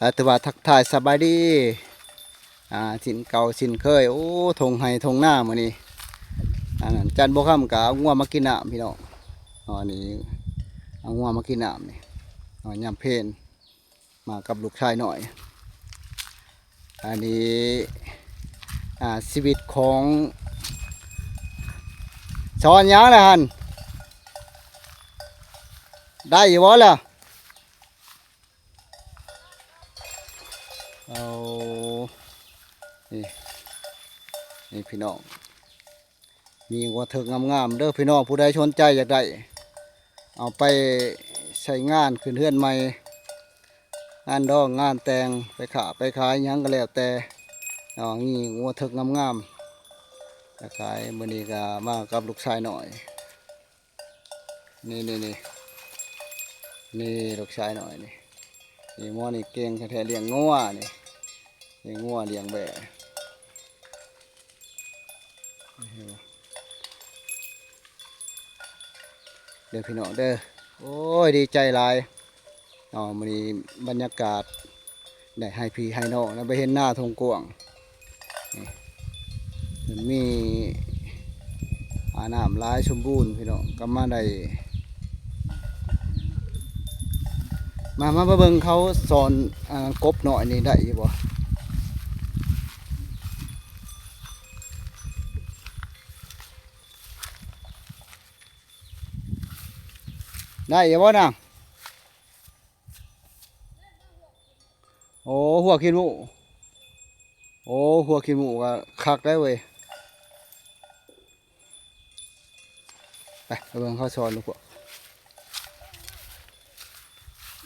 ອ່າ ຖືວ່າທັກທາຍສະບາຍດີ ອ່າ ເຊັ່ນເກົ່າເຊັ່ນເຄີຍ. ໂອ້ ທົ່ງໄຮ່ທົ່ງນາມື້ນີ້ ອັນນັ້ນ ຈັນບົວຄຳກໍເອົາງົວມາກິນນ້ຳພີ່ນ້ອງ. ອໍ ນີ້ເອົາງົວມາກິນນ້ຳນີ້ ອໍ ຍາມເພນ ມາກັບລູກຊາຍນ້ອຍ. ອັນນີ້ ອ່າ ຊີວິດຂອງ ສອນຫຍັງລະຫັ້ນ ໄດ້ຢູ່ບໍ່ລະ? ເອົາ ນີ້ ນີ້ພີ່ນ້ອງ ມີງົວເຖິກງາມໆເດີພີ່ນ້ອງ. ຜູ້ໃດສົນໃຈຢາກໄດ້ ເອົາໄປໃຊ້ງານຂຶ້ນເຮືອນໃໝ່ ງານດອງງານແຕ່ງ ໄປຄ້າໄປຂາຍຫຍັງກໍແລ້ວແຕ່ເນາະ. ມີງົວເຖິກງາມໆ ໄປຂາຍ. ມື້ນີ້ກໍມາກັບລູກຊາຍນ້ອຍ ນີ້ໆໆ ນີ້ລູກຊາຍນ້ອຍນີ້ ນີ້ໝໍນີ້ເກັ່ງແທ້ໆ ລ້ຽງງົວນີ້ ລ້ຽງງົວລ້ຽງແບ້ ເດີພີ່ນ້ອງເດີ. ໂອ້ຍ ດີໃຈຫຼາຍເນາະ ມື້ນີ້ບັນຍາກາດ ໄດ້ໃຫ້ພີ່ໃຫ້ນ້ອງນະ ໄປເຫັນນາທົ່ງກວ້າງ ນີ້ ເພິ່ນມີ ອ່າ ນ້ຳຫຼາຍສົມບູນພີ່ນ້ອງ ກໍມາໄດ້ ມາ ມາ ມາເບິ່ງເຂົາສອນ ອ່າ ກົບນ້ອຍນີ້ໄດ້ຢູ່ບໍ່? ໄດ້ຢູ່ບໍ່ນາງ? ໂອ້ ຫົວຂີ້ໝູ ໂອ້ ຫົວຂີ້ໝູກໍຄັກໄດ໋ເວີຍ. ໄປ ໄປເບິ່ງເຂົາສອນລູກຫົວ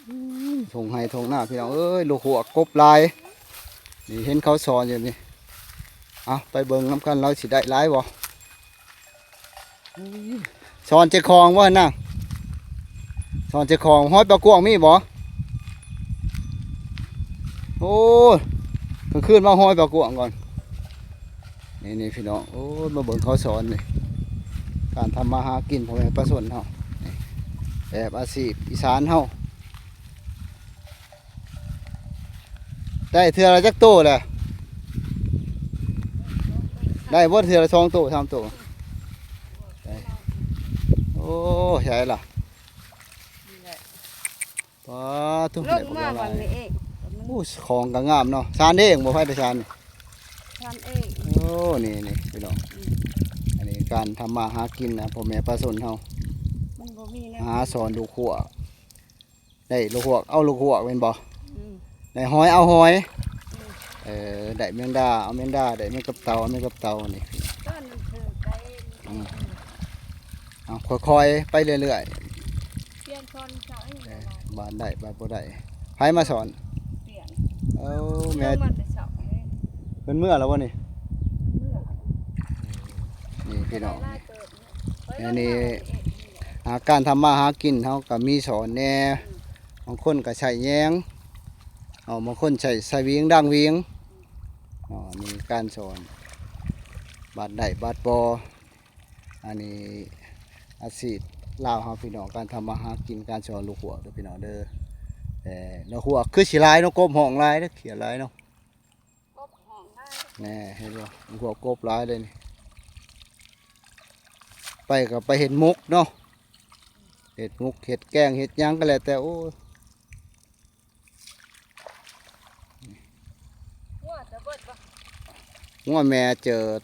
ອືມ ທົ່ງໄຮ່ທົ່ງນາພີ່ນ້ອງເອີຍ ລູກຫົວກົບຫຼາຍ ນີ້ເຫັນເຂົາສອນຢູ່ນີ້. ເອົາ ໄປເບິ່ງນຳກັນ ລາວຊິໄດ້ຫຼາຍບໍ່? ສອນເຈົ້າຂອງບໍ່ນາງ? ສອນເຈົ້າຂອງ ຮອຍປາກວາງມີບໍ່? ໂອ້ຍ ກາງຄືນມາຮອຍປາກວາງກ່ອນ. ນີ້ໆ ພີ່ນ້ອງ ໂອ້ຍ ມາເບິ່ງເຂົາສອນນີ້ ການທຳມາຫາກິນພໍ່ແມ່ປະຊາຊົນເຮົາ ນີ້ ແບບອາຊີບອີສານເຮົາ. ໄດ້ເທື່ອລະຈັກໂຕລະ? ໄດ້ບໍ່ເທື່ອລະສອງໂຕ ສາມໂຕ? ໄດ້ ໂອ້ ໃຫຍ່ລະ ນີ້ແຫຼະ ປາໂທ້ ລົງມາບັດນີ້ເອງ. ໂອ້ ຂອງກໍງາມເນາະ ສານເອງບໍ່? ໃຜໄດ້ສານນີ້? ສານເອງ. ໂອ້ ນີ້ໆ ພີ່ນ້ອງ ອືມ ອັນນີ້ການທຳມາຫາກິນນະ ພໍ່ແມ່ປະຊາຊົນເຮົາ ມັນບໍ່ມີແນວ ຫາສອນລູກຫົວ ໄດ້ລູກຮວກ ເອົາລູກຮວກແມ່ນບໍ່? ອືມ ໄດ້ຫອຍເອົາຫອຍ. ອືມ ເອີ ໄດ້ແມງດາເອົາແມງດາ ໄດ້ແມງກັບເຕົາເອົາແມງກັບເຕົານີ້. ຕອນນັ້ນຄືໄປ ອືມ ເອົາຄ່ອຍໆໄປເລື້ອຍໆ. ປ່ຽນສອນເຈົ້າ ເອີ ບາດໄດ້ບາດບໍ່ໄດ້. ໃຜມາສອນ? ປ່ຽນ ເອົາແມ່ ເພິ່ນມາແຕ່ເຊົ້າເດ້. ເພິ່ນເມືອແລ້ວບໍ່ນີ້? ເມືອ ນີ້ພີ່ນ້ອງ ອັນນີ້ ອ່າ ການທຳມາຫາກິນເຮົາກໍມີສອນແດ່. ອືມ ບາງຄົນກໍໃຊ້ແຍງ ເອົາ ບາງຄົນໃຊ້ສະຫວິງ ດາງຫວິງ. ອໍ ນີ້ການສອນ ບາດໄດ້ບາດບໍ່. ອັນນີ້ອາຊີບລາວເຮົາພີ່ນ້ອງ ການທຳມາຫາກິນ ການສອນລູກຮວກເດີພີ່ນ້ອງເດີ. ແຕ່ລູກຮວກຄືຊິຫຼາຍເນາະ ກົບຫ້ອງຫຼາຍເດີ ຂຽດຫຼາຍເນາະ. ແນ່ ເຫັນບໍ່ ພວກກົບຫຼາຍເດ້ນີ້. ໄປກໍໄປເຮັດໝົກເນາະ ເຮັດໝົກ ເຮັດແກງ ເຮັດຫຍັງກໍແລ້ວແຕ່. ໂອ້ຍ ງົວແມ່ເຈີດ